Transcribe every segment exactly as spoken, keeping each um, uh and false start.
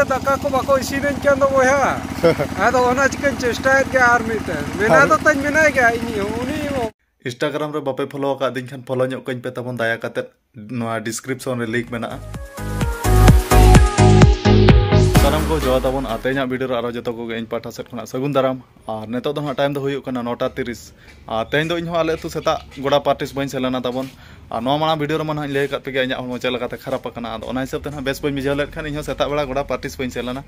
ᱫᱟᱠᱟ ᱠᱚ ᱵᱟᱠᱚ ᱤᱥᱤᱱᱟᱹᱧ ᱠᱟᱱ ᱫᱚ ᱵᱚᱭᱦᱟ᱾ ᱟᱫᱚ ᱚᱱᱟ ᱪᱤᱠᱟᱹᱧ ᱪᱮᱥᱴᱟᱭᱮᱫ ᱜᱮᱭᱟ ᱟᱨ ᱢᱤᱫᱴᱮᱱ᱾ ᱢᱮᱱᱟ ᱫᱚ ᱛᱟᱧ ᱢᱮᱱᱟᱭ ᱜᱮᱭᱟ ᱤᱧ ᱦᱚᱸ, ᱩᱱᱤ ᱦᱚᱸ᱾ Instagram ᱨᱮ ᱵᱟᱯᱮ ᱯᱷᱚᱞᱳ ᱟᱠᱟᱫ ᱫᱤᱧ ᱠᱷᱟᱱ ᱯᱷᱚᱞᱳ ᱧᱚᱜ ᱠᱟᱹᱧ ᱯᱮ ᱛᱟᱵᱚᱱ ᱫᱟᱭᱟ ᱠᱟᱛᱮᱫ, ᱱᱚᱣᱟ ᱰᱤᱥᱠᱨᱤᱯᱥᱚᱱ ᱨᱮ ᱞᱤᱝᱠ ᱢᱮᱱᱟᱜᱼᱟ᱾ ᱥᱟᱱᱟᱢ ᱠᱚ ᱡᱚᱦᱟᱨ ᱛᱟᱵᱚᱱ, ᱟᱨ ᱛᱮᱦᱮᱧᱟᱜ ᱵᱷᱤᱰᱤᱭᱳ ᱨᱮ ᱟᱨᱚ ᱡᱚᱛᱚ ᱠᱚᱜᱮ ᱤᱧ ᱯᱟᱦᱴᱟ ᱥᱮᱫ ᱠᱷᱚᱱᱟᱜ ᱥᱟᱹᱜᱩᱱ ᱫᱟᱨᱟᱢ᱾ ᱟᱨ ᱱᱤᱛᱚᱜ ᱫᱚ ᱦᱟᱸᱜ ᱴᱟᱭᱤᱢ ᱫᱚ ᱦᱩᱭᱩᱜ ᱠᱟᱱᱟ ᱱᱚᱴᱟ ᱛᱤᱨᱤᱥ᱾ ᱟᱨ ᱛᱮᱦᱮᱧ ᱫᱚ ᱤᱧ ᱦᱚᱸ ᱟᱞᱮ ᱟᱹᱛᱩ ᱥᱮᱛᱟᱜ ᱜᱚᱰᱟ ᱯᱨᱮᱠᱴᱤᱥ ᱵᱟᱹᱧ ᱥᱮᱱ ᱞᱮᱱᱟ ᱛᱟᱵᱚᱱ᱾ ᱟᱨ ᱱᱚᱣᱟ ᱢᱟᱲᱟᱝ ᱵᱷᱤᱰᱤᱭᱳ ᱨᱮᱢᱟ ᱱᱟᱦᱟᱜ ᱤᱧ ᱞᱟᱹᱭ ᱟᱠᱟᱫ ᱯᱮᱜᱮ ᱤᱧᱟᱹᱜ ᱦᱚᱲᱢᱚ ᱪᱮᱫ ᱞᱮᱠᱟᱛᱮ ᱠᱷᱟᱨᱟᱯ ᱟᱠᱟᱱᱟ᱾ ᱟᱫᱚ ᱚᱱᱟ ᱦᱤᱥᱟᱹᱵ ᱛᱮ ᱱᱟᱦᱟᱜ ᱵᱮᱥ ᱵᱟᱹᱧ ᱵᱩᱡᱷᱟᱹᱣ ᱞᱮᱫ ᱠᱷᱟᱱ ᱤᱧ ᱦᱚᱸ ᱥᱮᱛᱟᱜ ᱵᱮᱲᱟ ᱜᱚᱰᱟ ᱯᱨᱮᱠᱴᱤᱥ ᱵᱟᱹᱧ ᱥᱮᱱ ᱞᱮᱱᱟ᱾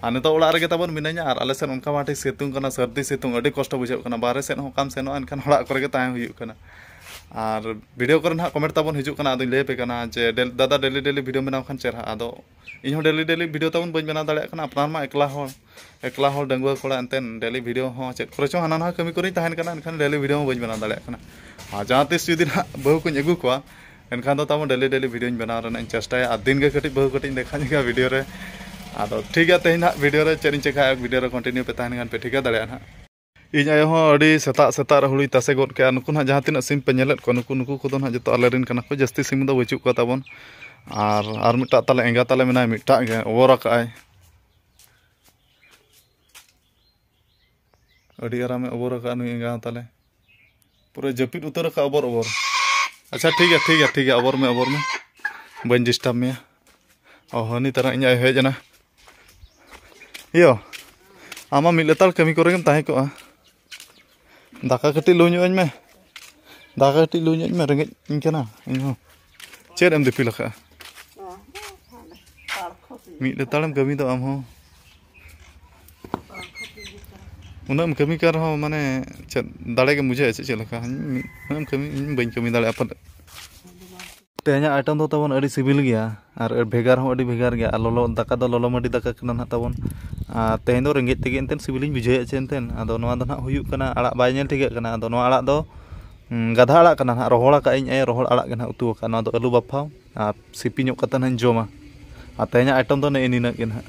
ᱟᱨ ᱱᱤᱛᱚᱜ ᱚᱲᱟᱜ ᱨᱮᱜᱮ ᱛᱟᱵᱚᱱ ᱢᱤᱱᱟᱹᱧᱟ, ᱟᱨ ᱟᱞᱮ ᱥᱮᱫ ᱚᱱᱠᱟ ᱢᱟ ᱴᱷᱤᱠ ᱥᱤᱛᱩᱝ ᱠᱟᱱᱟ, ᱥᱟᱹᱨᱫᱤ ᱥᱤᱛᱩᱝ, ᱟᱹᱰᱤ ᱠᱚᱥᱴᱚ ᱵᱩᱡᱷᱟᱹᱜ ᱠᱟᱱᱟ᱾ ᱵᱟᱦᱨᱮ ᱥᱮᱫ ᱦᱚᱸ ᱚᱠᱟᱢ ᱥᱮᱱᱚᱜᱼᱟ, ᱮᱱᱠᱷᱟᱱ ᱚᱲᱟᱜ ᱠᱚᱨᱮ ᱜᱮ ᱛᱟᱦᱮᱸ ᱦᱩᱭᱩᱜ ᱠᱟᱱᱟ᱾ ᱟᱨ ᱵᱷᱤᱰᱤᱭᱳ ᱠᱚᱨᱮ ᱱᱟᱦᱟᱜ ᱠᱚᱢᱮᱱᱴ ᱛᱟᱵᱚᱱ ᱦᱤᱡᱩᱜ ᱠᱟᱱᱟ, ᱟᱫᱚᱧ ᱞᱟᱹᱭ ᱟᱯᱮ ᱠᱟᱱᱟ ᱡᱮ, "ᱰᱮᱞ-, ᱫᱟᱫᱟ, ᱰᱮᱞᱤ ᱰᱮᱞᱤ ᱵᱷᱤᱰᱤᱭᱳ ᱵᱮᱱᱟᱣ ᱠᱷᱟᱱ ᱪᱮᱦᱨᱟ᱾" ᱟᱫᱚ ᱤᱧ ᱦᱚᱸ ᱰᱮᱞᱤ ᱰᱮᱞᱤ ᱵᱷᱤᱰᱤᱭᱳ ᱛᱟᱵᱚᱱ ᱵᱟᱹᱧ ᱵᱮᱱᱟᱣ ᱫᱟᱲᱮᱭᱟᱜ ᱠᱟᱱᱟ, ᱟᱯᱱᱟᱨ ᱢᱟ ᱮᱠᱞᱟ ᱦᱚᱲ, ᱮᱠᱞᱟ ᱦᱚᱲ ᱰᱟᱺᱜᱩᱣᱟᱹ ᱠᱚᱲᱟ, ᱮᱱᱛᱮᱱ ᱰᱮᱞᱤ ᱵᱷᱤᱰᱤᱭᱳ ᱦᱚᱸ ᱪᱮᱫ ᱠᱚᱨᱮ ᱪᱚᱝ ᱦᱟᱱᱟ ᱱᱟᱣᱟ ᱠᱟᱹᱢᱤ ᱠᱚᱨᱮᱧ ᱛᱟᱦᱮᱱ ᱠᱟᱱᱟ, ᱮᱱᱠᱷᱟᱱ ᱰᱮᱞᱤ ᱵᱷᱤᱰᱤᱭᱳ ᱦᱚᱸ ᱵᱟᱹᱧ ᱵᱮᱱᱟᱣ ᱫᱟᱲᱮᱭᱟᱜ ᱠᱟᱱᱟ᱾ ᱟᱨ ᱡᱟᱦᱟᱸ ᱛᱤᱥ ᱡᱩᱫᱤ ᱱᱟᱦᱟᱜ ᱵᱟᱹᱦᱩ ᱠᱚᱧ ᱟᱹᱜᱩ ᱠᱚᱣᱟ, ᱮᱱᱠᱷᱟᱱ ᱫᱚ ᱛᱟᱵᱚᱱ ᱰᱮᱞᱤ ᱰᱮᱞᱤ ᱵᱷᱤᱰᱤᱭᱳᱧ ᱵᱮᱱᱟᱣ ᱨᱮᱱᱟᱜ ᱤᱧ ᱪᱮᱥᱴᱟᱭᱟ᱾ ᱟᱨ ᱫᱤᱱ ᱜᱮ ᱠᱟᱹᱴᱤᱡ ᱵᱟᱹᱦᱩ ᱠᱟᱹᱴᱤᱡ ᱤᱧ ᱫᱮᱠᱷᱟᱣ ᱧᱚᱜᱟ ᱵᱷᱤᱰᱤᱭᱳ ᱨᱮ᱾ ᱟᱫᱚ ᱴᱷᱤᱠ ᱜᱮᱭᱟ, ᱛᱮᱦᱮᱧ ᱱᱟᱦᱟᱜ ᱵᱷᱤᱰᱤᱭᱳ ᱨᱮ ᱪᱮᱫ ᱤᱧ ᱪᱮᱠᱟᱭᱟ, ᱵᱷᱤᱰᱤᱭᱳ ᱨᱮ ᱠᱚᱱᱴᱤᱱᱤᱭᱩ ᱯᱮ ᱛᱟᱦᱮᱱ ᱠᱷᱟᱱ ᱯᱮ ᱴᱷᱤᱠᱟᱹ ᱫᱟᱲᱮᱭᱟᱜᱼᱟ ᱱᱟᱦᱟᱜ᱾ ᱤᱧ ᱟᱭᱳ ᱦᱚᱸ ᱟᱹᱰᱤ ᱥᱮᱛᱟᱜ ᱥᱮᱛᱟᱜ ᱨᱮ ᱦᱩᱲᱩᱭ ᱛᱟᱥᱮ ᱜᱚᱫ ᱠᱮᱜᱼᱟ᱾ ᱱᱩᱠᱩ ᱱᱟᱦᱟᱜ ᱡᱟᱦᱟᱸ ᱛᱤᱱᱟᱹᱜ ᱥᱤᱢ ᱯᱮ ᱧᱮᱞᱮᱫ ᱠᱚᱣᱟ, ᱱᱩᱠᱩ, ᱱᱩᱠᱩ ᱠᱚᱫᱚ ᱱᱟᱦᱟᱜ ᱡᱚᱛᱚ ᱟᱞᱮ ᱨᱮᱱ ᱠᱟᱱᱟ ᱠᱚ, ᱡᱟᱹᱥᱛᱤ ᱥᱤᱢ ᱫᱚ ᱵᱟᱹᱪᱩᱜ ᱠᱚᱣᱟ ᱛᱟᱵᱚᱱ᱾ ᱟᱨ, ᱟᱨ ᱢᱤᱫᱴᱟᱜ ᱛᱟᱞᱮ ᱮᱸᱜᱟ ᱛᱟᱞᱮ ᱢᱮᱱᱟᱭᱟ, ᱢᱤᱫᱴᱟᱜ ᱜᱮ ᱚᱵᱚᱨ ᱟᱠᱟᱜᱼᱟᱭ᱾ ᱟᱹᱰᱤ ᱟᱨᱟᱢᱮ ᱚᱵᱚᱨ ᱟᱠᱟᱫᱼᱟ ᱱᱩᱭ ᱮᱸᱜᱟ ᱛᱟᱞᱮ᱾ ᱯᱩᱨᱟᱹ ᱡᱟᱹᱯᱤᱫ ᱩᱛᱟᱹᱨ ᱟᱠᱟᱫ, ᱚᱵᱚᱨ, ᱚᱵᱚᱨ᱾ ᱟᱪᱪᱷᱟ, ᱴᱷᱤᱠ ᱜᱮᱭᱟ, ᱴᱷᱤᱠ ᱜᱮᱭᱟ, ᱴᱷᱤᱠ ᱜᱮᱭᱟ, ᱚᱵᱚᱨ ᱢᱮ, ᱚᱵᱚᱨ ᱢᱮ᱾ ᱵᱟᱹᱧ ᱰᱤᱥᱴᱟᱵᱽ ᱢᱮᱭᱟ᱾ ᱚ, ᱦᱟᱹᱱᱤ ᱛᱟᱨᱟ ᱤᱧ ᱟᱭᱳ ᱦᱮᱡ ᱮᱱᱟ᱾ ᱤᱭᱳ, ᱟᱢ ᱢᱟ ᱢᱤᱫ ᱞᱮᱛᱟᱲ ᱠᱟᱹᱢᱤ ᱠᱚᱨᱮ ᱜᱮᱢ ᱛᱟᱦᱮᱸ ᱠᱚᱜᱼᱟ᱾ ᱫᱟᱠᱟ ᱠᱟᱹᱴᱤᱡ ᱞᱩ ᱧᱚᱜ ᱟᱹᱧ ᱢᱮ᱾ ᱫᱟᱠᱟ ᱠᱟᱹᱴᱤᱡ ᱞᱩ ᱧᱚᱜ ᱟᱹᱧ ᱢᱮ, ᱨᱮᱸᱜᱮᱡ ᱤᱧ ᱠᱟᱱᱟ ᱤᱧ ᱦᱚᱸ᱾ ᱪᱮᱫ ᱮᱢ ᱫᱤᱯᱤᱞ ᱟᱠᱟᱫᱼᱟ? ᱢᱤᱫ ᱞᱮᱛᱟᱲᱮᱢ ᱠᱟᱹᱢᱤ ᱫᱚ ᱟᱢ ᱦᱚᱸ᱾ ᱩᱱᱟᱹᱜ ᱮᱢ ᱠᱟᱹᱢᱤ ᱠᱟᱱ ᱨᱮᱦᱚᱸ, ᱢᱟᱱᱮ, ᱪᱮᱫ ᱫᱟᱲᱮ ᱜᱮᱢ ᱵᱩᱡᱷᱟᱹᱣᱮᱫᱼᱟ ᱪᱮ ᱪᱮᱫ ᱞᱮᱠᱟ? ᱩᱱᱟᱹᱜ ᱮᱢ ᱠᱟᱹᱢᱤ, ᱤᱧ ᱵᱟᱹᱧ ᱠᱟᱹᱢᱤ ᱫᱟᱲᱮᱭᱟᱜᱼᱟ ᱯᱟᱞᱮ᱾ ᱛᱮᱦᱮᱧᱟᱜ ᱟᱭᱴᱮᱢ ᱫᱚ ᱛᱟᱵᱚᱱ ᱟᱹᱰᱤ ᱥᱤᱵᱤᱞ ᱜᱮᱭᱟ ᱟᱨ ᱵᱷᱮᱜᱟᱨ ᱦᱚᱸ ᱟᱹᱰᱤ ᱵᱷᱮᱜᱟᱨ ᱜᱮᱭᱟ᱾ ᱟᱨ ᱞᱚᱞᱚ ᱫᱟᱠᱟ ᱫᱚ ᱞᱚᱞᱚ ᱢᱟᱹᱰᱤ ᱫᱟᱠᱟ ᱠᱟᱱᱟ ᱱᱟᱦᱟᱜ ᱛᱟᱵᱚᱱ᱾ ᱟᱨ ᱛᱮᱦᱮᱧ ᱫᱚ ᱨᱮᱸᱜᱮᱡ ᱛᱮᱜᱮ ᱮᱱᱛᱮᱫ ᱥᱤᱵᱤᱞᱤᱧ ᱵᱩᱡᱷᱟᱹᱣᱮᱫᱼᱟ ᱪᱮ ᱮᱱᱛᱮᱫ᱾ ᱟᱫᱚ ᱱᱚᱣᱟ ᱫᱚ ᱱᱟᱦᱟᱜ ᱦᱩᱭᱩᱜ ᱠᱟᱱᱟ, ᱟᱲᱟᱜ ᱵᱟᱭ ᱧᱮᱞ ᱴᱷᱤᱠᱟᱹᱜ ᱠᱟᱱᱟ᱾ ᱟᱫᱚ ᱱᱚᱣᱟ ᱟᱲᱟᱜ ᱫᱚ, ᱩᱸ, ᱜᱟᱫᱷᱟ ᱟᱲᱟᱜ ᱠᱟᱱᱟ ᱱᱟᱦᱟᱜ, ᱨᱚᱦᱚᱲ ᱟᱠᱟᱫ ᱟᱹᱧ ᱟᱭᱳ, ᱨᱚᱦᱚᱲ ᱟᱲᱟᱜ ᱜᱮ ᱱᱟᱦᱟᱜ ᱩᱛᱩ ᱟᱠᱟᱫ᱾ ᱱᱚᱣᱟ ᱫᱚ ᱟᱹᱞᱩ ᱵᱟᱯᱷᱟᱣ ᱟᱨ ᱥᱤᱯᱤ ᱧᱚᱜ ᱠᱟᱛᱮ ᱱᱟᱦᱟᱜ ᱤᱧ ᱡᱚᱢᱟ᱾ ᱟᱨ ᱛᱮᱦᱮᱧᱟᱜ ᱟᱭᱴᱮᱢ ᱫᱚ ᱱᱮᱜᱼᱮ ᱱᱤᱱᱟᱹᱜ ᱜᱮ ᱱᱟᱦᱟᱜ᱾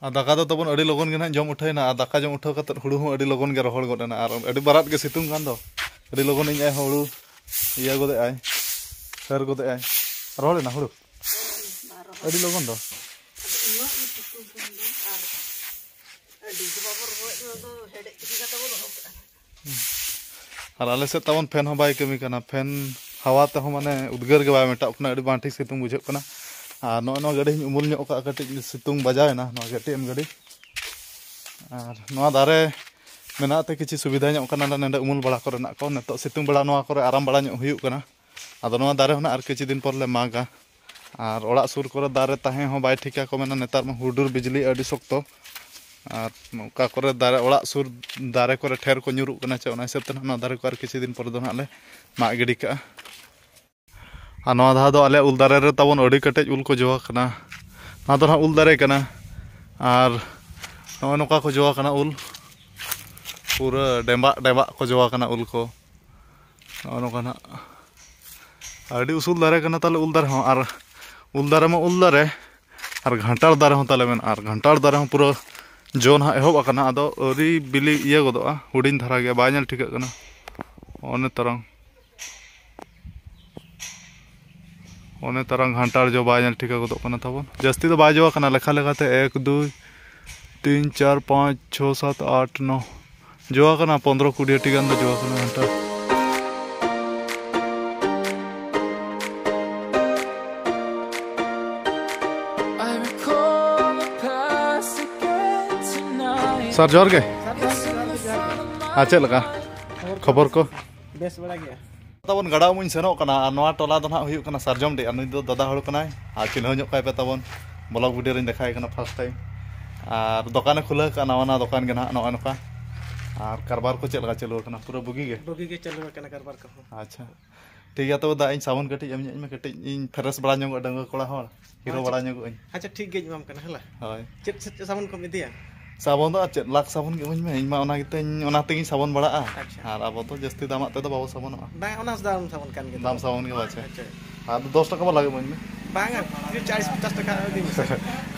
ᱟᱨ ᱫᱟᱠᱟ ᱫᱚ ᱛᱟᱵᱚᱱ ᱟᱹᱰᱤ ᱞᱚᱜᱚᱱ ᱜᱮ ᱱᱟᱦᱟᱜ ᱡᱚᱢ ᱩᱴᱷᱟᱹᱭᱮᱱᱟ, ᱟᱨ ᱫᱟᱠᱟ ᱡᱚᱢ ᱩᱴᱷᱟᱹᱣ ᱠᱟᱛᱮᱫ ᱦᱩᱲᱩ ᱦᱚᱸ ᱟᱹᱰᱤ ᱞᱚᱜᱚᱱ ᱜᱮ ᱨᱚᱦᱚᱲ ᱜᱚᱫ ᱮᱱᱟ, ᱟᱨ ᱟᱹᱰᱤ ᱵᱟᱨᱟᱫ ᱜᱮ ᱥᱤᱛᱩᱝ ᱠᱟᱱ ᱫᱚ᱾ ᱟᱹᱰᱤ ᱞᱚᱜᱚᱱ ᱤᱧ ᱟᱭᱳ ᱦᱚᱸ ᱦᱩᱲᱩ ᱤᱭᱟᱹ ᱜᱚᱫᱮᱜᱼᱟᱭ, ᱦᱟᱹᱨ ᱜᱚᱫᱮᱜᱼᱟᱭ᱾ ᱨᱚᱦᱚᱲ ᱮᱱᱟ ᱦᱩᱲᱩ ᱟᱹᱰᱤ ᱞᱚᱜᱚᱱ ᱫᱚ᱾ ᱩᱱᱟᱹᱜ ᱜᱮ ᱥᱤᱛᱩᱝ ᱠᱟᱱ ᱫᱚ᱾ ᱟᱨ ᱟᱹᱰᱤ ᱫᱚ ᱵᱟᱵᱚᱱ ᱨᱚᱦᱚᱭ, ᱱᱚᱣᱟ ᱫᱚ ᱦᱮᱰᱮᱡ ᱠᱟᱛᱮ ᱠᱟᱛᱮ ᱵᱚᱱ ᱫᱚᱦᱚ ᱠᱟᱜᱼᱟ᱾ ᱟᱨ ᱟᱞᱮ ᱥᱮᱫ ᱛᱟᱵᱚᱱ ᱯᱷᱮᱱ ᱦᱚᱸ ᱵᱟᱭ ᱠᱟᱹᱢᱤ ᱠᱟᱱᱟ, ᱯᱷᱮᱱ ᱦᱟᱣᱟ ᱛᱮᱦᱚᱸ ᱢᱟᱱᱮ ᱩᱫᱽᱜᱟᱹᱨ ᱜᱮ ᱵᱟᱭ ᱢᱮᱴᱟᱜ ᱠᱟᱱᱟ, ᱟᱹᱰᱤ ᱵᱟᱝ ᱴᱷᱤᱠ ᱥᱤᱛᱩᱝ ᱵᱩᱡᱷᱟᱹᱜ ᱠᱟᱱᱟ᱾ ᱟᱨ ᱱᱚᱜᱼᱚᱭ ᱱᱚᱣᱟ ᱜᱟᱹᱰᱤ ᱦᱚᱸᱧ ᱩᱢᱩᱞ ᱧᱚᱜ ᱠᱟᱜᱼᱟ, ᱠᱟᱹᱴᱤᱡ ᱥᱤᱛᱩᱝ ᱵᱟᱡᱟᱣ ᱮᱱᱟ ᱱᱚᱣᱟ ᱠᱮ ᱴᱤ ᱮᱢ ᱜᱟᱹᱰᱤ᱾ ᱟᱨ ᱱᱚᱣᱟ ᱫᱟᱨᱮ ᱢᱮᱱᱟᱜ ᱛᱮ ᱠᱤᱪᱷᱩ ᱥᱩᱵᱤᱫᱷᱟ ᱧᱚᱜ ᱠᱟᱱᱟ ᱱᱚᱰᱮ ᱩᱢᱩᱞ ᱵᱟᱲᱟ ᱠᱚᱨᱮᱱᱟᱜ ᱠᱚ᱾ ᱱᱤᱛᱚᱜ ᱥᱤᱛᱩᱝ ᱵᱮᱲᱟ ᱱᱚᱣᱟ ᱠᱚᱨᱮ ᱟᱨᱟᱢ ᱵᱟᱲᱟ ᱧᱚᱜ ᱦᱩᱭᱩᱜ ᱠᱟᱱᱟ᱾ ᱟᱫᱚ ᱱᱚᱣᱟ ᱫᱟᱨᱮ ᱦᱚᱸ ᱱᱟᱜ ᱟᱨ ᱠᱤᱪᱷᱩ ᱫᱤᱱ ᱯᱚᱨ ᱞᱮ ᱢᱟᱜᱟ᱾ ᱟᱨ ᱚᱲᱟᱜ ᱥᱩᱨ ᱠᱚᱨᱮ ᱫᱟᱨᱮ ᱛᱟᱦᱮᱸ ᱦᱚᱸ ᱵᱟᱭ ᱴᱷᱤᱠᱟ ᱠᱚ ᱢᱮᱱᱟ, ᱱᱮᱛᱟᱨ ᱢᱟ ᱦᱩᱰᱩᱨ ᱵᱤᱡᱽᱞᱤ ᱟᱹᱰᱤ ᱥᱚᱠᱛᱚ᱾ ᱟᱨ ᱚᱠᱟ ᱠᱚᱨᱮ ᱫᱟᱨᱮ, ᱚᱲᱟᱜ ᱥᱩᱨ ᱫᱟᱨᱮ ᱠᱚᱨᱮ ᱴᱷᱮᱨ ᱠᱚ ᱧᱩᱨᱩᱜ ᱠᱟᱱᱟ ᱪᱮ, ᱚᱱᱟ ᱦᱤᱥᱟᱹᱵ ᱛᱮ ᱱᱟᱜ ᱱᱚᱣᱟ ᱫᱟᱨᱮ ᱠᱚ ᱟᱨ ᱠᱤᱪᱷᱩ ᱫᱤᱱ ᱯᱚᱨᱮ ᱫᱚ ᱱᱟᱜ ᱞᱮ ᱢᱟᱜ ᱜᱤᱰᱤ ᱠᱟᱜᱼᱟ᱾ ᱟᱨ ᱱᱚᱣᱟ ᱫᱷᱟᱣ ᱫᱚ ᱟᱞᱮ ᱩᱞ ᱫᱟᱨᱮ ᱨᱮ ᱛᱟᱵᱚᱱ ᱟᱹᱰᱤ ᱠᱮᱴᱮᱡ ᱩᱞ ᱠᱚ ᱡᱚ ᱟᱠᱟᱱᱟ᱾ ᱱᱚᱣᱟ ᱫᱚ ᱱᱟᱜ ᱩᱞ ᱫᱟᱨᱮ ᱠᱟᱱᱟ᱾ ᱟᱨ ᱱᱚᱜᱼᱚᱭ ᱱᱚᱝᱠᱟ ᱠᱚ ᱡᱚ ᱟᱠᱟᱱᱟ ᱩᱞ, ᱯᱩᱨᱟᱹ ᱰᱮᱸᱵᱟᱜ ᱰᱮᱸᱵᱟᱜ ᱠᱚ ᱡᱚ ᱟᱠᱟᱱᱟ ᱩᱞ ᱠᱚ᱾ ᱱᱚᱜᱼᱚ ᱱᱚᱝᱠᱟ ᱱᱟᱜ ᱟᱹᱰᱤ ᱩᱥᱩᱞ ᱫᱟᱨᱮ ᱠᱟᱱᱟ ᱛᱟᱞᱮ ᱩᱞ ᱫᱟᱨᱮ ᱦᱚᱸ᱾ ᱟᱨ ᱩᱞ ᱫᱟᱨᱮ ᱢᱟ ᱩᱞ ᱫᱟᱨᱮ, ᱟᱨ ᱜᱷᱟᱱᱴᱟᱲ ᱫᱟᱨᱮ ᱦᱚᱸ ᱛᱟᱞᱮ ᱢᱮᱱᱟᱜᱼᱟ᱾ ᱟᱨ ᱜᱷᱟᱱᱴᱟᱲ ᱫᱟᱨᱮ ᱦᱚᱸ ᱯᱩᱨᱟᱹ ᱡᱚ ᱱᱟᱦᱟᱜ ᱮᱦᱚᱵ ᱟᱠᱟᱱᱟ, ᱟᱫᱚ ᱟᱹᱣᱨᱤ ᱵᱤᱞᱤ ᱤᱭᱟᱹ ᱜᱚᱫᱚᱜᱼᱟ, ᱦᱩᱰᱤᱧ ᱫᱷᱟᱨᱟ ᱜᱮᱭᱟ, ᱵᱟᱭ ᱧᱮᱞ ᱴᱷᱤᱠᱟᱹᱜ ᱠᱟᱱᱟ᱾ ᱚᱱᱮ ᱛᱚᱨᱟᱝ, ᱚᱱᱮ ᱛᱚᱨᱟᱝ ᱜᱷᱟᱱᱴᱟᱲ ᱡᱚ ᱵᱟᱭ ᱧᱮᱞ ᱴᱷᱤᱠᱟᱹ ᱜᱚᱫᱚᱜ ᱠᱟᱱᱟ ᱛᱟᱵᱚᱱ᱾ ᱡᱟᱹᱥᱛᱤ ᱫᱚ ᱵᱟᱭ ᱡᱚ ᱟᱠᱟᱱᱟ, ᱞᱮᱠᱷᱟ ᱞᱮᱠᱟᱛᱮ ᱮᱠ, ᱫᱩᱭ, ᱛᱤᱱ, ᱪᱟᱨ, ᱯᱟᱸᱪ, ᱪᱷᱚ, ᱥᱟᱛ, ᱟᱴ, ᱱᱚ ᱡᱚ ᱟᱠᱟᱱᱟ, ᱯᱚᱱᱫᱽᱨᱚ ᱠᱩᱲᱤ ᱴᱤ ᱜᱟᱱ ᱫᱚ ᱡᱚ ᱟᱠᱟᱱᱟ ᱜᱷᱟᱱᱴᱟᱲ᱾ ᱥᱟᱨ, ᱡᱚᱦᱟᱨ ᱜᱮ᱾ ᱟᱨ ᱪᱮᱫ ᱞᱮᱠᱟ ᱠᱷᱚᱵᱚᱨ ᱠᱚ? ᱵᱮᱥ ᱵᱟᱲᱟ ᱜᱮᱭᱟ᱾ ᱛᱟᱵᱚᱱ ᱜᱟᱰᱟ ᱩᱢᱩᱧ ᱥᱮᱱᱚᱜ ᱠᱟᱱᱟ, ᱟᱨ ᱱᱚᱣᱟ ᱴᱚᱞᱟ ᱫᱚ ᱱᱟᱦᱟᱜ ᱦᱩᱭᱩᱜ ᱠᱟᱱᱟ ᱥᱟᱨᱡᱚᱢ ᱰᱤ, ᱟᱨ ᱱᱩᱭ ᱫᱚ ᱫᱟᱫᱟ ᱦᱚᱲ ᱠᱟᱱᱟᱭ, ᱟᱨ ᱪᱤᱱᱦᱟᱹᱣ ᱧᱚᱜ ᱠᱟᱭ ᱯᱮ ᱛᱟᱵᱚᱱ᱾ ᱵᱞᱚᱜ ᱵᱷᱤᱰᱤᱭᱳ ᱨᱤᱧ ᱫᱮᱠᱷᱟᱭ ᱠᱟᱱᱟ ᱯᱷᱟᱥᱴ ᱴᱟᱭᱤᱢ, ᱟᱨ ᱫᱚᱠᱟᱱᱮ ᱠᱷᱩᱞᱟᱹᱣ ᱠᱟᱜᱼᱟ ᱱᱟᱣᱟ ᱱᱟᱣᱟ ᱫᱚᱠᱟᱱ ᱜᱮ ᱱᱟᱦᱟᱜ ᱱᱚᱜᱼᱚᱭ ᱱᱚᱝᱠᱟ, ᱟᱨ ᱠᱟᱨᱵᱟᱨ ᱠᱚ ᱪᱮᱫ ᱞᱮᱠᱟ ᱪᱟᱹᱞᱩ ᱟᱠᱟᱱᱟ? ᱯᱩᱨᱟᱹ ᱵᱩᱜᱤ ᱜᱮ? ᱵᱩᱜᱤ ᱜᱮ ᱪᱟᱹᱞᱩ ᱟᱠᱟᱱᱟ ᱠᱟᱨᱵᱟᱨ ᱠᱚᱦᱚᱸ᱾ ᱟᱪᱪᱷᱟ, ᱴᱷᱤᱠ ᱜᱮᱭᱟ, ᱛᱚᱵᱮ ᱫᱟ ᱤᱧ ᱥᱟᱵᱚᱱ ᱠᱟᱹᱴᱤᱡ ᱮᱢ ᱧᱚᱜ ᱤᱧ ᱢᱮ, ᱠᱟᱹᱴᱤᱡ ᱤᱧ ᱯᱷᱨᱮᱥ ᱵᱟᱲᱟ ᱧᱚᱜᱚᱜᱼᱟ, ᱰᱟᱺᱜᱩᱣᱟᱹ ᱠᱚᱲᱟ ᱦᱚᱲ ᱦᱤᱨᱳ ᱟᱪᱪᱷᱟ᱾ ᱵᱟᱲᱟ ᱧᱚᱜᱚᱜ ᱟᱹᱧ᱾ ᱟᱪᱪᱷᱟ, ᱴᱷᱤᱠ ᱜᱮᱧ ᱮᱢᱟᱢ ᱠᱟᱱᱟ, ᱦᱮᱸ ᱞᱟ᱾ ᱦᱳᱭ᱾ ᱪᱮᱫ, ᱪᱮᱫ, ᱪᱮᱫ ᱥᱟᱵᱚᱱ ᱠᱚᱢ ᱤᱫᱤᱭᱟ? ᱥᱟᱵᱚᱱ ᱫᱚ ᱟᱨ ᱪᱮᱫ, ᱞᱟᱠᱥ ᱥᱟᱵᱚᱱ ᱜᱮ ᱤᱢᱟᱹᱧ ᱢᱮ, ᱤᱧ ᱢᱟ ᱚᱱᱟ ᱜᱮᱛᱮᱧ, ᱚᱱᱟ ᱛᱮᱜᱮᱧ ᱥᱟᱵᱚᱱ ᱵᱟᱲᱟᱜᱼᱟ᱾ ᱟᱪᱪᱷᱟ᱾ ᱟᱨ ᱟᱵᱚ ᱫᱚ ᱡᱟᱹᱥᱛᱤ ᱫᱟᱢᱟᱜ ᱛᱮᱫᱚ ᱵᱟᱵᱚ ᱥᱟᱵᱚᱱᱚᱜᱼᱟ᱾ ᱵᱟᱝ, ᱚᱱᱟ ᱫᱟᱢ ᱥᱟᱵᱚᱱ ᱠᱟᱱ ᱜᱮ ᱫᱟᱢ ᱛᱟᱵᱚᱱᱟ᱾ ᱥᱟᱵᱚᱱ ᱜᱮ ᱵᱟᱪᱮ᱾ ᱟᱪᱪᱷᱟ᱾ ᱟᱫᱚ ᱫᱚᱥ ᱴᱟᱠᱟ ᱵᱟᱞᱟ ᱜᱮ ᱤᱢᱟᱹᱧ ᱢᱮ᱾ ᱵᱟᱝᱟ, ᱪᱟᱞᱤᱥ ᱯᱚᱪᱟᱥ ᱴᱟᱠᱟ ᱤᱫᱤ ᱢᱮᱥᱮ᱾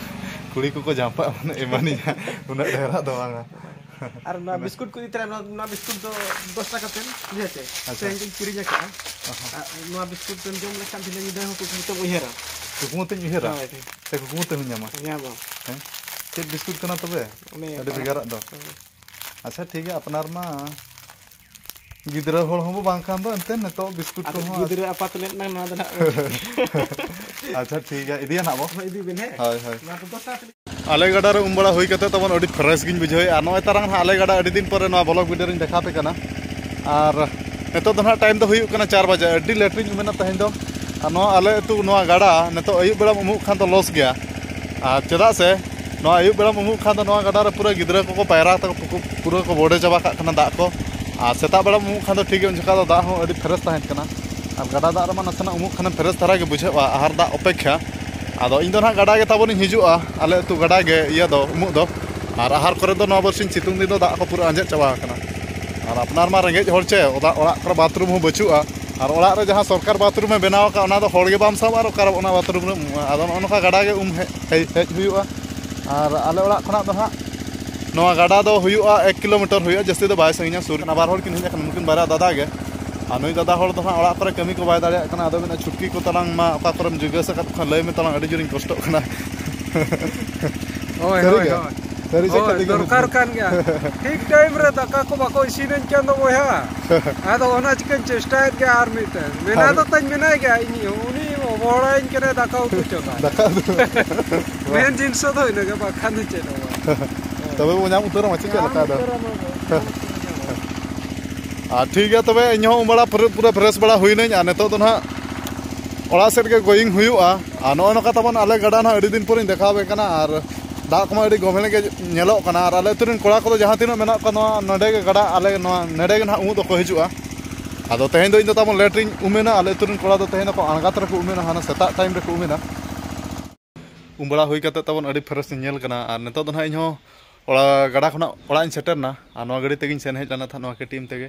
ᱠᱩᱲᱤ ᱠᱚᱠᱚ ᱡᱟᱢᱯᱟᱜ ᱢᱟᱱᱮ ᱮᱢᱟᱱᱤᱧᱟ, ᱩᱱᱟᱹᱜ ᱰᱷᱮᱨᱟᱜ ᱫᱚ ᱵᱟᱝᱟ᱾ ᱟᱨ ᱱᱚᱣᱟ ᱵᱤᱥᱠᱩᱴ ᱠᱚ ᱤᱫᱤ ᱛᱚᱨᱟᱭᱟ, ᱱᱚᱣᱟ, ᱱᱚᱣᱟ ᱵᱤᱥᱠᱩᱴ ᱫᱚ ᱫᱚᱥ ᱴᱟᱠᱟ ᱛᱮ, ᱵᱩᱡᱷᱟᱹᱣ ᱪᱮ? ᱟᱪᱪᱷᱟ᱾ ᱛᱮᱦᱮᱧ ᱜᱤᱧ ᱠᱤᱨᱤᱧ ᱟᱠᱟᱫᱼᱟ᱾ ᱟᱦᱟ᱾ ᱟᱨ ᱱᱚᱣᱟ ᱵᱤᱥᱠᱩᱴ ᱫᱚᱢ ᱡᱚᱢ ᱞᱮᱠᱷᱟᱱ ᱫᱷᱤᱱᱟᱹᱝ ᱧᱤᱫᱟᱹ ᱦᱚᱸ ᱠᱩᱠᱢᱩ ᱛᱮᱢ ᱩᱭᱦᱟᱹᱨᱟ᱾ ᱠᱩᱠᱢᱩ ᱛᱮᱧ ᱩᱭᱦᱟᱹᱨᱟ᱾ ᱦᱳᱭ᱾ ᱥᱮ ᱠᱩᱠᱢᱩ ᱛᱮᱦᱚᱸ ᱧᱟᱢᱟ? ᱧᱟᱢᱟ᱾ ᱦᱮᱸ? ᱪᱮᱫ ᱵᱤᱥᱠᱩᱴ ᱠᱟᱱᱟ ᱛᱚᱵᱮ? ᱚᱱᱮ ᱟᱹᱰᱤ ᱵᱷᱮᱜᱟᱨᱟᱜ ᱫᱚ᱾ ᱦᱳᱭ᱾ ᱟᱪᱪᱷᱟ, ᱴᱷᱤᱠ ᱜᱮᱭᱟ, ᱟᱯᱱᱟᱨ ᱢᱟ ᱜᱤᱫᱽᱨᱟᱹ ᱦᱚᱲ ᱦᱚᱸᱵᱚ ᱵᱟᱝ ᱠᱷᱟᱱ ᱫᱚ ᱮᱱᱛᱮ ᱱᱤᱛᱚᱜ ᱵᱤᱥᱠᱩᱴ ᱟᱫᱚ ᱠᱚᱦᱚᱸ ᱜᱤᱫᱽᱨᱟᱹ ᱟᱯᱟᱛ ᱞᱮᱫ ᱱᱟᱝ ᱱᱚᱣᱟ ᱫᱚ ᱱᱟᱦᱟᱜ᱾ ᱟᱪᱪᱷᱟ, ᱴᱷᱤᱠ ᱜᱮᱭᱟ, ᱤᱫᱤᱭᱟ ᱱᱟᱦᱟᱜ ᱵᱚ᱾ ᱦᱳᱭ, ᱤᱫᱤ ᱵᱮᱱ, ᱦᱮᱸ᱾ ᱦᱳᱭ, ᱦᱳᱭ᱾ ᱱᱚᱣᱟ ᱠᱚ ᱫᱚᱥᱟᱨ ᱟᱞᱮ ᱜᱟᱰᱟ ᱨᱮ ᱩᱢ ᱵᱟᱲᱟ ᱦᱩᱭ ᱠᱟᱛᱮ ᱛᱟᱵᱚᱱ ᱟᱹᱰᱤ ᱯᱷᱨᱮᱥ ᱜᱤᱧ ᱵᱩᱡᱷᱟᱹᱣᱮᱫᱼᱟ᱾ ᱱᱚᱜᱼᱚᱭ ᱛᱟᱨᱟᱝ ᱱᱟᱦᱟᱜ ᱟᱞᱮ ᱜᱟᱰᱟ ᱟᱹᱰᱤ ᱫᱤᱱ ᱯᱚᱨᱮ ᱱᱚᱣᱟ ᱵᱞᱚᱜ ᱵᱷᱤᱰᱤᱭᱳ ᱨᱤᱧ ᱫᱮᱠᱷᱟᱣ ᱟᱯᱮ ᱠᱟᱱᱟ᱾ ᱟᱨ ᱱᱤᱛᱚᱜ ᱫᱚ ᱱᱟᱦᱟᱜ ᱴᱟᱭᱤᱢ ᱫᱚ ᱦᱩᱭᱩᱜ ᱠᱟᱱᱟ ᱪᱟᱨ ᱵᱟᱡᱮ᱾ ᱟᱹᱰᱤ ᱞᱮᱴ ᱨᱤᱧ ᱩᱢᱮᱱᱟ ᱛᱮᱦᱮᱧ ᱫᱚ᱾ ᱟᱨ ᱱᱚᱣᱟ ᱟᱞᱮ ᱟᱹᱛᱩ ᱱᱚᱣᱟ ᱜᱟᱰᱟ ᱱᱤᱛᱚᱜ ᱟᱹᱭᱩᱵ ᱵᱮᱲᱟᱢ ᱩᱢᱩᱜ ᱠᱷᱟᱱ ᱫᱚ ᱞᱚᱥ ᱜᱮᱭᱟ᱾ ᱟᱨ ᱪᱮᱫᱟᱜ ᱥᱮ ᱱᱚᱣᱟ ᱟᱹᱭᱩᱵ ᱵᱮᱲᱟᱢ ᱩᱢᱩᱜ ᱠᱷᱟᱱ ᱫᱚ ᱱᱚᱣᱟ ᱜᱟᱰᱟ ᱨᱮ ᱯᱩᱨᱟᱹ ᱜᱤᱫᱽᱨᱟᱹ ᱠᱚᱠᱚ ᱯᱟᱭᱨᱟ ᱛᱟᱠᱚ ᱯᱩᱠᱩ-, ᱯᱩᱨᱟᱹ ᱠᱚ ᱵᱚᱰᱮ ᱪᱟᱵᱟ ᱠᱟᱜ ᱠᱟᱱᱟ ᱫᱟᱜ ᱠᱚ᱾ ᱟᱨ ᱥᱮᱛᱟᱜ ᱵᱮᱲᱟᱢ ᱩᱢᱩᱜ ᱠᱷᱟᱱ ᱫᱚ ᱴᱷᱤᱠ ᱜᱮ ᱩᱱ ᱡᱚᱠᱷᱟᱡ ᱫᱚ ᱫᱟᱜ ᱦᱚᱸ ᱟᱹᱰᱤ ᱯᱷᱨᱮᱥ ᱛᱟᱦᱮᱱ ᱠᱟᱱᱟ᱾ ᱟᱨ ᱜᱟᱰᱟ ᱫᱟᱜ ᱨᱮᱢᱟ ᱱᱟᱥᱮᱱᱟᱜ ᱩᱢᱩᱜ ᱠᱷᱟᱱᱮᱢ ᱯᱷᱨᱮᱥ ᱫᱷᱟᱨᱟ ᱜᱮ ᱵᱩᱡᱷᱟᱹᱜᱼᱟ ᱟᱦᱟᱨ ᱫᱟᱜ ᱚᱯᱮᱠᱠᱷᱟ᱾ ᱟᱫᱚ ᱤᱧ ᱫᱚ ᱱᱟᱦᱟᱜ ᱜᱟᱰᱟ ᱜᱮ ᱛᱟᱵᱚᱱᱤᱧ ᱦᱤᱡᱩᱜᱼᱟ, ᱟᱞᱮ ᱟᱹᱛᱩ ᱜᱟᱰᱟ ᱜᱮ ᱤᱭᱟᱹ ᱫᱚ ᱩᱢᱩᱜ ᱫᱚ᱾ ᱟᱨ ᱟᱦᱟᱨ ᱠᱚᱨᱮ ᱫᱚ ᱱᱚᱣᱟ ᱵᱟᱨᱥᱤᱧ ᱥᱤᱛᱩᱝ ᱫᱤᱱ ᱫᱚ ᱫᱟᱜ ᱠᱚ ᱯᱩᱨᱟᱹ ᱟᱸᱡᱮᱫ ᱪᱟᱵᱟ ᱟᱠᱟᱱᱟ᱾ ᱟᱨ ᱟᱯᱱᱟᱨ ᱢᱟ ᱨᱮᱸᱜᱮᱡ ᱦᱚᱲ ᱪᱮ, ᱚᱲᱟᱜ, ᱚᱲᱟᱜ ᱠᱚᱨᱮ ᱵᱟᱛᱷᱨᱩᱢ ᱦᱚᱸ ᱵᱟᱹᱪᱩᱜᱼᱟ᱾ ᱟᱨ ᱚᱲᱟᱜ ᱨᱮ ᱡᱟᱦᱟᱸ ᱥᱚᱨᱠᱟᱨ ᱵᱟᱛᱷᱨᱩᱢᱮ ᱵᱮᱱᱟᱣ ᱟᱠᱟᱫ, ᱚᱱᱟ ᱫᱚ ᱦᱚᱲ ᱜᱮ ᱵᱟᱢ ᱥᱟᱵᱟ ᱟᱨ ᱚᱠᱟᱨᱮ ᱚᱱᱟ ᱵᱟᱛᱷᱨᱩᱢ ᱨᱮᱢ ᱩᱢᱩᱜᱼᱟ᱾ ᱟᱫᱚ ᱱᱚᱜᱼᱚ ᱱᱚᱝᱠᱟ ᱜᱟᱰᱟ ᱜᱮ ᱩᱢ ᱦᱮᱡ, ᱦᱮᱡ, ᱦᱮᱡ ᱦᱩᱭᱩᱜᱼᱟ᱾ ᱟᱨ ᱟᱞᱮ ᱚᱲᱟᱜ ᱠᱷᱚᱱᱟᱜ ᱫᱚ ᱦᱟᱸᱜ ᱱᱚᱣᱟ ᱜᱟᱰᱟ ᱫᱚ ᱦᱩᱭᱩᱜᱼᱟ ᱮᱠ ᱠᱤᱞᱳᱢᱤᱴᱟᱨ ᱦᱩᱭᱩᱜᱼᱟ, ᱡᱟᱹᱥᱛᱤ ᱫᱚ ᱵᱟᱭ ᱥᱟᱺᱜᱤᱧᱟ, ᱥᱩᱨ ᱠᱟᱱᱟ᱾ ᱵᱟᱨ ᱦᱚᱲ ᱠᱤᱱ ᱦᱮᱡ ᱟᱠᱟᱱᱟ, ᱱᱩᱠᱤᱱ ᱵᱟᱨᱭᱟ ᱫᱟᱫᱟ ᱜᱮ᱾ ᱟᱨ ᱱᱩᱭ ᱫᱟᱫᱟ ᱦᱚᱲ ᱫᱚ ᱦᱟᱸᱜ ᱚᱲᱟᱜ ᱠᱚᱨᱮ ᱠᱟᱹᱢᱤ ᱠᱚ ᱵᱟᱭ ᱫᱟᱲᱮᱭᱟᱜ ᱠᱟᱱᱟ, ᱟᱫᱚ ᱢᱮᱱᱟ, "ᱪᱷᱩᱴᱠᱤ ᱠᱚ ᱛᱟᱞᱟᱝ ᱢᱟ, ᱚᱠᱟ ᱠᱚᱨᱮᱢ ᱡᱤᱜᱟᱹᱥ ᱟᱠᱟᱫ ᱠᱚ ᱠᱷᱟᱱ ᱞᱟᱹᱭ ᱢᱮ ᱛᱟᱞᱟᱝ, ᱟᱹᱰᱤ ᱡᱳᱨᱤᱧ ᱠᱚᱥᱴᱚᱜ ᱠᱟᱱᱟ᱾" ᱦᱳᱭ, ᱥᱟᱹᱨᱤ ᱦᱳᱭ, ᱜᱮ? ᱦᱳᱭ᱾ ᱥᱟᱹᱨᱤ ᱥᱮ ᱦᱳᱭ, ᱠᱷᱟᱹᱞᱤ ᱜᱮ ᱫᱚᱨᱠᱟᱨ ᱦᱩᱭᱩᱜ ᱠᱟᱱ ᱜᱮᱭᱟ᱾ ᱴᱷᱤᱠ ᱴᱟᱭᱤᱢ ᱨᱮ ᱫᱟᱠᱟ ᱠᱚ ᱵᱟᱠᱚ ᱤᱥᱤᱱᱟᱹᱧ ᱠᱟᱱ ᱫᱚ ᱵᱚᱭᱦᱟ᱾ ᱟᱫᱚ ᱚᱱᱟ ᱪᱤᱠᱟᱹᱧ ᱪᱮᱥᱴᱟᱭᱮᱫ ᱜᱮᱭᱟ ᱟᱨ ᱢᱤᱫᱴᱮᱱ᱾ ᱢᱮᱱᱟ ᱟᱨ ᱫᱚ ᱛᱟᱧ ᱢᱮᱱᱟᱭ ᱜᱮᱭᱟ, ᱤᱧ ᱩᱱᱤ ᱦᱚᱦᱚᱲᱟᱹᱧ ᱠᱟᱱᱟᱭ ᱫᱟᱠᱟ ᱩᱛᱩ ᱪᱚᱸᱫᱟ᱾ ᱫᱟᱠᱟ ᱩᱛᱩ᱾ ᱢᱮᱱ ᱡᱤᱱᱤᱥ ᱫᱚ ᱤᱱᱟᱹᱜᱮ, ᱵᱟᱠᱷᱟᱱ ᱫᱚ ᱪᱮᱫ ᱦᱚᱸ ᱵᱟᱝ᱾ ᱛᱚᱵᱮ ᱵᱚ ᱧᱟᱢ ᱩᱛᱟᱹᱨᱟ ᱢᱟᱪᱮ ᱪᱮᱫ ᱧᱟᱢ ᱞᱮᱠᱟ ᱫᱚ? ᱩᱛᱟᱹᱨᱟ ᱵᱚ, ᱧᱟᱢ ᱩᱛᱟᱹᱨᱟ ᱵᱚ᱾ ᱟᱨ ᱴᱷᱤᱠ ᱜᱮᱭᱟ, ᱛᱚᱵᱮ ᱤᱧ ᱦᱚᱸ ᱩᱢ ᱵᱟᱲᱟ ᱯᱩᱨᱟᱹ, ᱯᱩᱨᱟᱹ ᱯᱷᱨᱮᱥ ᱵᱟᱲᱟ ᱦᱩᱭᱱᱟᱹᱧ᱾ ᱟᱨ ᱱᱤᱛᱚᱜ ᱫᱚ ᱱᱟᱦᱟᱜ ᱚᱲᱟᱜ ᱥᱮᱫ ᱜᱮ going ᱦᱩᱭᱩᱜᱼᱟ᱾ ᱟᱨ ᱱᱚᱜᱼᱚ ᱱᱚᱝᱠᱟ ᱛᱟᱵᱚᱱ ᱟᱞᱮ ᱜᱟᱰᱟ ᱱᱟᱦᱟᱜ ᱟᱹᱰᱤ ᱫᱤᱱ ᱯᱚᱨᱮᱧ ᱫᱮᱠᱷᱟᱣ ᱟᱯᱮ ᱠᱟᱱᱟ᱾ ᱟᱨ ᱫᱟᱜ ᱠᱚᱢᱟ ᱟᱹᱰᱤ ᱜᱚᱵᱷᱮᱲ ᱜᱮ ᱧᱮᱞᱚᱜ ᱠᱟᱱᱟ᱾ ᱟᱨ ᱟᱞᱮ ᱟᱹᱛᱩ ᱨᱮᱱ ᱠᱚᱲᱟ ᱠᱚᱫᱚ ᱡᱟᱦᱟᱸ ᱛᱤᱱᱟᱹᱜ ᱢᱮᱱᱟᱜ ᱠᱚᱣᱟ, ᱱᱚᱣᱟ ᱱᱚᱰᱮ ᱜᱮ ᱜᱟᱰᱟ, ᱟᱞᱮ ᱱᱚᱣᱟ ᱱᱚᱰᱮ ᱜᱮ ᱱᱟᱦᱟᱜ ᱩᱢᱩᱜ ᱫᱚᱠᱚ ᱦᱤᱡᱩᱜᱼᱟ᱾ ᱟᱫᱚ ᱛᱮᱦᱮᱧ ᱫᱚ ᱤᱧ ᱫᱚ ᱛᱟᱵᱚᱱ ᱞᱮᱴ ᱨᱤᱧ ᱩᱢᱮᱱᱟ᱾ ᱟᱞᱮ ᱟᱹᱛᱩ ᱨᱮᱱ ᱠᱚᱲᱟ ᱫᱚ ᱛᱮᱦᱮᱧ ᱫᱚᱠᱚ ᱟᱬᱜᱟᱛ ᱨᱮᱠᱚ ᱩᱢᱮᱱᱟ, ᱦᱟᱱᱟ ᱥᱮᱛᱟᱜ ᱴᱟᱭᱤᱢ ᱨᱮᱠᱚ ᱩᱢᱮᱱᱟ᱾ ᱩᱢ ᱵᱟᱲᱟ ᱦᱩᱭ ᱠᱟᱛᱮ ᱛᱟᱵᱚᱱ ᱟᱹᱰᱤ ᱯᱷᱨᱮᱥ ᱤᱧ ᱧᱮᱞ ᱠᱟᱱᱟ᱾ ᱟᱨ ᱱᱤᱛᱚᱜ ᱫᱚ ᱱᱟᱦᱟᱜ ᱤᱧ ᱦᱚᱸ ᱚᱲᱟᱜ, ᱜᱟᱰᱟ ᱠᱷᱚᱱᱟᱜ ᱚᱲᱟᱜ ᱤᱧ ᱥᱮᱴᱮᱨ ᱮᱱᱟ᱾ ᱟᱨ ᱱᱚᱣᱟ ᱜᱟᱹᱰᱤ ᱛᱮᱜᱮᱧ ᱥᱮᱱ ᱦᱮᱡ ᱞᱮᱱᱟ ᱛᱟᱦᱮᱸᱫ, ᱱᱚᱣᱟ ᱠᱮ ᱴᱤ ᱮᱢ ᱛᱮᱜᱮ᱾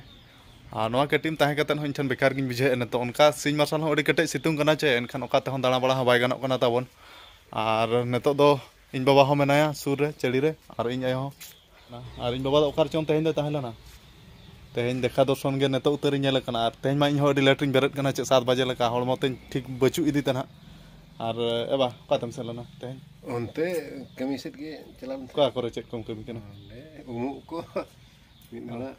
ᱟᱨ ᱱᱚᱣᱟ ᱠᱮ ᱴᱤ ᱮᱢ ᱛᱟᱦᱮᱸ ᱠᱟᱛᱮ ᱦᱚᱸ ᱤᱧ ᱴᱷᱮᱱ ᱵᱮᱠᱟᱨ ᱜᱤᱧ ᱵᱩᱡᱷᱟᱹᱣᱮᱫᱼᱟ ᱱᱤᱛᱚᱜ᱾ ᱚᱱᱠᱟ ᱥᱤᱧ ᱢᱟᱨᱥᱟᱞ ᱦᱚᱸ ᱟᱹᱰᱤ ᱠᱮᱴᱮᱡ ᱥᱤᱛᱩᱝ ᱠᱟᱱᱟ ᱪᱮ, ᱮᱱᱠᱷᱟᱱ ᱚᱠᱟ ᱛᱮᱦᱚᱸ ᱫᱟᱬᱟ ᱵᱟᱲᱟ ᱦᱚᱸ ᱵᱟᱭ ᱜᱟᱱᱚᱜ ᱠᱟᱱᱟ ᱛᱟᱵᱚᱱ᱾ ᱟᱨ ᱱᱤᱛᱚᱜ ᱫᱚ ᱤᱧ ᱵᱟᱵᱟ ᱦᱚᱸ ᱢᱮᱱᱟᱭᱟ ᱥᱩᱨ ᱨᱮ ᱪᱟᱹᱲᱤ ᱨᱮ, ᱟᱨ ᱤᱧ ᱟᱭᱳ ᱦᱚᱸ᱾ ᱟᱨ ᱤᱧ ᱵᱟᱵᱟ ᱫᱚ ᱚᱠᱟ ᱨᱮᱪᱚᱝ ᱛᱮᱦᱮᱧ ᱫᱚᱭ ᱛᱟᱦᱮᱸ ᱞᱮᱱᱟ᱾ ᱛᱮᱦᱮᱧ ᱫᱮᱠᱷᱟ ᱫᱚᱨᱥᱚᱱ ᱜᱮ ᱱᱤᱛᱚᱜ ᱩᱛᱟᱹᱨᱤᱧ ᱧᱮᱞ ᱠᱟᱱᱟ᱾ ᱟᱨ ᱛᱮᱦᱮᱧ ᱢᱟ ᱤᱧ ᱦᱚᱸ ᱟᱹᱰᱤ ᱞᱮᱴ ᱨᱤᱧ ᱵᱮᱨᱮᱫ ᱠᱟᱱᱟ, ᱪᱮᱫ ᱥᱟᱛ ᱵᱟᱡᱮ ᱞᱮᱠᱟ, ᱦᱚᱲᱢᱚ ᱛᱤᱧ ᱴᱷᱤᱠ ᱵᱟᱹᱪᱩᱜ ᱤᱫᱤ ᱛᱮ ᱱᱟᱦᱟᱜ᱾ ᱟᱨ ᱮ ᱵᱟ, ᱚᱠᱟ ᱛᱮᱢ ᱥᱮᱱ ᱞᱮᱱᱟ ᱛᱮᱦᱮᱧ? ᱚᱱᱛᱮ ᱠᱟᱹᱢᱤ ᱥᱮᱫ ᱜᱮ ᱪᱟᱞᱟᱣ ᱞᱮᱱ ᱚᱠᱟ ᱠᱚᱨᱮ ᱪᱮᱫ ᱠᱚᱢ ᱠᱟᱹᱢᱤ ᱠᱟᱱᱟ? ᱚᱸᱰᱮ ᱩᱢᱩᱜ ᱠᱚ ᱢᱤᱫ ᱦᱚᱲᱟᱜ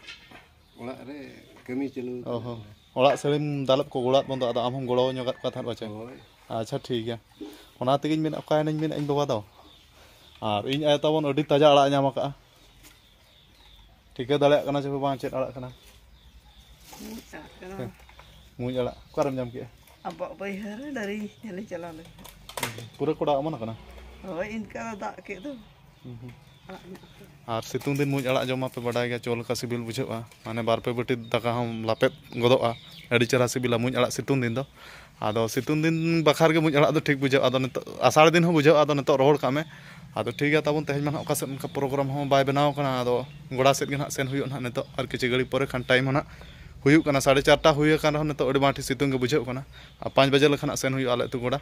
ᱚᱲᱟᱜ ᱨᱮ ᱠᱟᱹᱢᱤ ᱪᱟᱹᱞᱩ ᱚ ᱦᱚᱸ᱾ ᱚᱲᱟᱜ ᱥᱟᱹᱲᱤᱢ ᱫᱟᱞᱚᱵ ᱠᱚ ᱜᱚᱲᱚᱣᱟᱫ ᱵᱚᱱ ᱫᱚ, ᱟᱫᱚ ᱟᱢ ᱦᱚᱸᱢ ᱜᱚᱲᱚ ᱧᱚᱜᱟᱫ ᱠᱚᱣᱟ ᱛᱟᱦᱮᱸᱫ ᱯᱟᱪᱮ? ᱦᱳᱭ᱾ ᱟᱪᱪᱷᱟ, ᱴᱷᱤᱠ ᱜᱮᱭᱟ᱾ ᱚᱱᱟ ᱛᱮᱜᱮᱧ ᱢᱮᱱᱮᱫ, ᱚᱠᱟᱭᱮᱱᱟᱹᱧ ᱢᱮᱱᱮᱫ ᱤᱧ ᱵᱟᱵᱟ ᱫᱚ᱾ ᱟᱨ ᱤᱧ ᱟᱭᱳ ᱛᱟᱵᱚᱱ ᱟᱹᱰᱤ ᱛᱟᱡᱟ ᱟᱲᱟᱜ ᱮ ᱧᱟᱢ ᱟᱠᱟᱫᱼᱟ᱾ ᱴᱷᱤᱠᱟᱹ ᱫᱟᱲᱮᱭᱟᱜ ᱠᱟᱱᱟ ᱪᱮ ᱵᱟᱝ, ᱪᱮᱫ ᱟᱲᱟᱜ ᱠᱟᱱᱟ? ᱢᱩᱸᱡ ᱟᱲᱟᱜ ᱠᱟᱱᱟ᱾ ᱦᱮᱸ᱾ ᱢᱩᱸᱡ ᱟᱲᱟᱜ ᱚᱠᱟᱨᱮᱢ ᱧᱟᱢ ᱠᱮᱜᱼᱟ? ᱟᱵᱚᱣᱟᱜ ᱵᱟᱹᱭᱦᱟᱹᱲ ᱨᱮ ᱫᱟᱨᱮ ᱧᱮᱞ ᱤᱧ ᱪᱟᱞᱟᱣ ᱞᱮᱱᱟ᱾ ᱯᱩᱨᱟᱹ ᱠᱚᱲᱟ ᱚᱢᱚᱱ ᱟᱠᱟᱱᱟ? ᱦᱳᱭ, ᱤᱱᱠᱟ ᱫᱚ ᱫᱟᱜ ᱠᱮᱫ ᱫᱚ᱾ ᱦᱩᱸ, ᱦᱩᱸ᱾ ᱟᱨ ᱥᱤᱛᱩᱝ ᱫᱤᱱ ᱢᱩᱸᱡ ᱟᱲᱟᱜ ᱡᱚᱢ ᱢᱟᱯᱮ ᱵᱟᱰᱟᱭ ᱜᱮᱭᱟ, ᱪᱚ ᱞᱮᱠᱟ ᱥᱤᱵᱤᱞ ᱵᱩᱡᱷᱟᱹᱜᱼᱟ᱾ ᱢᱟᱱᱮ, ᱵᱟᱨ ᱯᱮ ᱵᱟᱹᱴᱤ ᱫᱟᱠᱟ ᱦᱚᱸᱢ ᱞᱟᱯᱮᱫ ᱜᱚᱫᱚᱜᱼᱟ᱾ ᱟᱹᱰᱤ ᱪᱮᱦᱨᱟ ᱥᱤᱵᱤᱞᱟ ᱢᱩᱸᱡ ᱟᱲᱟᱜ ᱥᱤᱛᱩᱝ ᱫᱤᱱ ᱫᱚ᱾ ᱟᱫᱚ ᱥᱤᱛᱩᱝ ᱫᱤᱱ ᱵᱟᱠᱷᱨᱟ ᱜᱮ ᱢᱩᱸᱡ ᱟᱲᱟᱜ ᱫᱚ ᱴᱷᱤᱠ ᱵᱩᱡᱷᱟᱹᱜᱼᱟ᱾ ᱟᱫᱚ ᱱᱤᱛᱚᱜ ᱟᱥᱟᱲ ᱫᱤᱱ ᱦᱚᱸ ᱵᱩᱡᱷᱟᱹᱜᱼᱟ, ᱟᱫᱚ ᱱᱤᱛᱚᱜ ᱨᱚᱦᱚᱲ ᱠᱟᱜ ᱢᱮ᱾ ᱟᱫᱚ ᱴᱷᱤᱠ ᱜᱮᱭᱟ, ᱛᱟᱵᱚᱱ ᱛᱮᱦᱮᱧ ᱢᱟ ᱱᱟᱦᱟᱜ ᱚᱠᱟ ᱥᱮᱫ ᱚᱱᱠᱟ ᱯᱨᱳᱜᱨᱟᱢ ᱦᱚᱸ ᱵᱟᱭ ᱵᱮᱱᱟᱣ ᱠᱟᱱᱟ᱾ ᱟᱫᱚ ᱜᱚᱰᱟ ᱥᱮᱫ ᱜᱮ ᱱᱟᱦᱟᱜ ᱥᱮᱱ ᱦᱩᱭᱩᱜᱼᱟ ᱱᱟᱦᱟᱜ ᱱᱤᱛᱚᱜ, ᱟᱨ ᱠᱤᱪᱷᱩ ᱜᱷᱟᱹᱲᱤᱡ ᱯᱚᱨᱮ ᱠᱷᱟᱱ ᱴᱟᱭᱤᱢ ᱦᱚᱸ ᱱᱟᱦᱟᱜ ᱦᱩᱭᱩᱜ ᱠᱟᱱᱟ, ᱥᱟᱲᱮ ᱪᱟᱨᱴᱟ ᱦᱩᱭ ᱟᱠᱟᱱ ᱨᱮᱦᱚᱸ ᱱᱤᱛᱚᱜ ᱟᱹᱰᱤ ᱢᱟᱴᱷᱤ ᱥᱤᱛᱩᱝ ᱜᱮ ᱵᱩᱡᱷᱟᱹᱜ ᱠᱟᱱᱟ᱾ ᱟᱨ ᱯᱟᱸᱪ ᱵᱟᱡᱮ ᱞᱮᱠᱷᱟᱱ ᱱᱟᱦᱟᱜ ᱥᱮᱱ ᱦᱩᱭᱩᱜᱼᱟ ᱟᱞᱮ ᱟᱹᱛᱩ ᱜᱚᱰᱟ᱾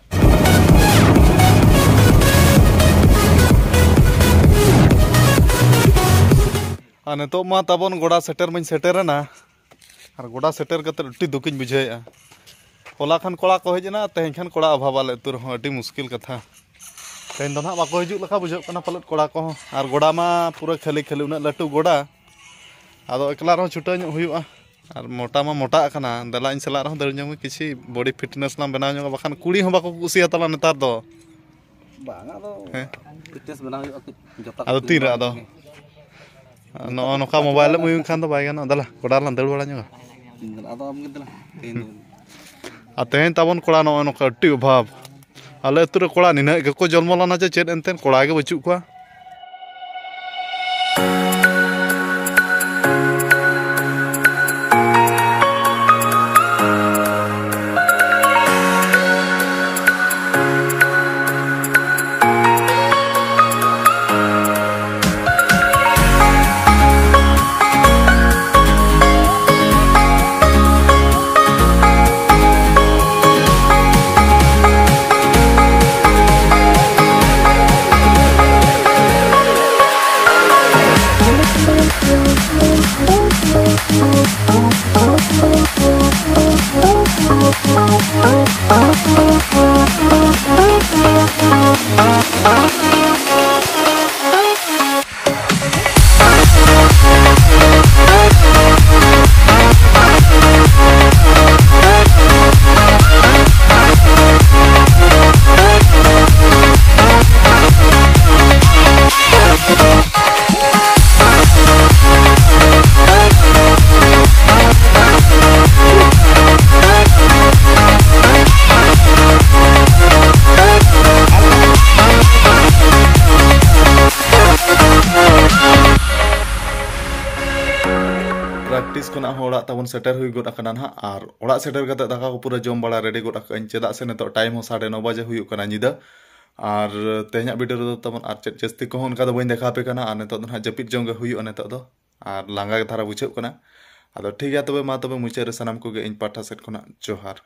ᱟᱨ ᱱᱤᱛᱚᱜ ᱢᱟ ᱛᱟᱵᱚᱱ ᱜᱚᱰᱟ ᱥᱮᱴᱮᱨ ᱢᱟᱧ ᱥᱮᱴᱮᱨᱮᱱᱟ, ᱟᱨ ᱜᱚᱰᱟ ᱥᱮᱴᱮᱨ ᱠᱟᱛᱮ ᱟᱹᱰᱤ ᱫᱩᱠᱤᱧ ᱵᱩᱡᱷᱟᱹᱣᱮᱫᱼᱟ᱾ ᱦᱚᱞᱟ ᱠᱷᱟᱱ ᱠᱚᱲᱟ ᱠᱚ ᱦᱮᱡ ᱮᱱᱟ, ᱛᱮᱦᱮᱧ ᱠᱷᱟᱱ ᱠᱚᱲᱟ ᱚᱵᱷᱟᱵᱽ ᱟᱞᱮ ᱟᱹᱛᱩ ᱨᱮᱦᱚᱸ, ᱟᱹᱰᱤ ᱢᱩᱥᱠᱤᱞ ᱠᱟᱛᱷᱟ᱾ ᱛᱮᱦᱮᱧ ᱫᱚ ᱱᱟᱦᱟᱜ ᱵᱟᱠᱚ ᱦᱤᱡᱩᱜ ᱞᱮᱠᱟ ᱵᱩᱡᱷᱟᱹᱜ ᱠᱟᱱᱟ ᱯᱟᱞᱮᱫ ᱠᱚᱲᱟ ᱠᱚᱦᱚᱸ, ᱟᱨ ᱜᱚᱰᱟ ᱢᱟ ᱯᱩᱨᱟᱹ ᱠᱷᱟᱹᱞᱤ ᱠᱷᱟᱹᱞᱤ, ᱩᱱᱟᱹᱜ ᱞᱟᱹᱴᱩ ᱜᱚᱰᱟ, ᱟᱫᱚ ᱮᱠᱞᱟ ᱨᱮᱦᱚᱸ ᱪᱷᱩᱴᱟᱹᱣ ᱧᱚᱜ ᱦᱩᱭᱩᱜᱼᱟ᱾ ᱟᱨ ᱢᱚᱴᱟ ᱢᱟ ᱢᱚᱴᱟ ᱟᱠᱟᱱᱟ, ᱫᱮᱞᱟ ᱤᱧ ᱥᱟᱞᱟᱜ ᱨᱮᱦᱚᱸ ᱫᱟᱹᱲ ᱧᱚᱜ ᱢᱮ, ᱠᱤᱪᱷᱤ ᱵᱚᱰᱤ ᱯᱷᱤᱴᱱᱮᱥ ᱞᱟᱝ ᱵᱮᱱᱟᱣ ᱧᱚᱜᱟ, ᱵᱟᱠᱷᱟᱱ ᱠᱩᱲᱤ ᱦᱚᱸ ᱵᱟᱠᱚ ᱠᱩᱥᱤᱭᱟᱛᱟᱞᱟᱝ ᱱᱮᱛᱟᱨ ᱫᱚ᱾ ᱵᱟᱝ, ᱟᱫᱚ ᱦᱮᱸ? ᱯᱷᱤᱴᱱᱮᱥ ᱵᱮᱱᱟᱣ ᱦᱩᱭᱩᱜᱼᱟ, ᱠᱟᱹᱡ ᱡᱚᱛᱟ ᱠᱚ ᱟᱫᱚ ᱛᱤᱱᱨᱮ ᱟᱫᱚ? ᱱᱚᱜᱼᱚ ᱱᱚᱝᱠᱟ ᱢᱳᱵᱟᱭᱤᱞ ᱮᱢ ᱩᱭᱩᱝ ᱠᱷᱟᱱ ᱫᱚ ᱵᱟᱭ ᱜᱟᱱᱚᱜᱼᱟ᱾ ᱫᱮᱞᱟ, ᱜᱚᱰᱟ ᱨᱮᱞᱟᱝ ᱫᱟᱹᱲ ᱵᱟᱲᱟ ᱧᱚᱜᱟ᱾ ᱫᱮᱞᱟ, ᱟᱫᱚ ᱟᱢᱜᱮ ᱫᱮᱞᱟ, ᱛᱮᱦᱮᱧ ᱫᱚ᱾ ᱟᱨ ᱛᱮᱦᱮᱧ ᱛᱟᱵᱚᱱ ᱠᱚᱲᱟ ᱱᱚᱜᱼᱚ ᱱᱚᱝᱠᱟ ᱟᱹᱰᱤ ᱚᱵᱷᱟᱵᱽ᱾ ᱟᱞᱮ ᱟᱹᱛᱩ ᱨᱮ ᱠᱚᱲᱟ ᱱᱤᱱᱟᱹᱜ ᱜᱮᱠᱚ ᱡᱚᱱᱢᱚ ᱞᱮᱱᱟ ᱡᱮ ᱪᱮᱫ ᱮᱱᱛᱮᱫ ᱠᱚᱲᱟ ᱜᱮ ᱵᱟᱹᱪᱩᱜ ᱠᱚᱣᱟ᱾ ᱠᱷᱚᱱᱟᱜ ᱦᱚᱸ ᱚᱲᱟᱜ ᱛᱟᱵᱚᱱ ᱥᱮᱴᱮᱨ ᱦᱩᱭ ᱜᱚᱫ ᱟᱠᱟᱱᱟ ᱱᱟᱦᱟᱜ᱾ ᱟᱨ ᱚᱲᱟᱜ ᱥᱮᱴᱮᱨ ᱠᱟᱛᱮ ᱫᱟᱠᱟ ᱠᱚ ᱯᱩᱨᱟᱹ ᱡᱚᱢ ᱵᱟᱲᱟ ᱨᱮᱰᱤ ᱜᱚᱫ ᱟᱠᱟᱫᱟᱹᱧ, ᱪᱮᱫᱟᱜ ᱥᱮ ᱱᱤᱛᱚᱜ ᱴᱟᱭᱤᱢ ᱦᱚᱸ ᱥᱟᱲᱮ ᱱᱚ ᱵᱟᱡᱮ ᱦᱩᱭᱩᱜ ᱠᱟᱱᱟ ᱧᱤᱫᱟᱹ᱾ ᱟᱨ ᱛᱮᱦᱮᱧᱟᱜ ᱵᱷᱤᱰᱤᱭᱳ ᱨᱮᱫᱚ ᱛᱟᱵᱚᱱ ᱟᱨ ᱪᱮᱫ ᱡᱟᱹᱥᱛᱤ ᱠᱚᱦᱚᱸ ᱚᱱᱠᱟ ᱫᱚ ᱵᱟᱹᱧ ᱫᱮᱠᱷᱟᱣ ᱟᱯᱮ ᱠᱟᱱᱟ᱾ ᱟᱨ ᱱᱤᱛᱚᱜ ᱫᱚ ᱱᱟᱦᱟᱜ ᱡᱟᱹᱯᱤᱫ ᱡᱚᱝ ᱜᱮ ᱦᱩᱭᱩᱜᱼᱟ ᱱᱤᱛᱚᱜ ᱫᱚ, ᱟᱨ ᱞᱟᱸᱜᱟ ᱜᱮ ᱫᱷᱟᱨᱟ ᱵᱩᱡᱷᱟᱹᱜ ᱠᱟᱱᱟ᱾ ᱟᱫᱚ ᱴᱷᱤᱠ ᱜᱮᱭᱟ, ᱛᱚᱵᱮ ᱢᱟ ᱛᱚᱵᱮ ᱢᱩᱪᱟᱹᱫ ᱨᱮ ᱥᱟᱱᱟᱢ ᱠᱚᱜᱮ ᱤᱧ ᱯᱟᱦᱴᱟ ᱥᱮᱫ ᱠᱷᱚᱱᱟᱜ ᱡᱚᱦᱟᱨ᱾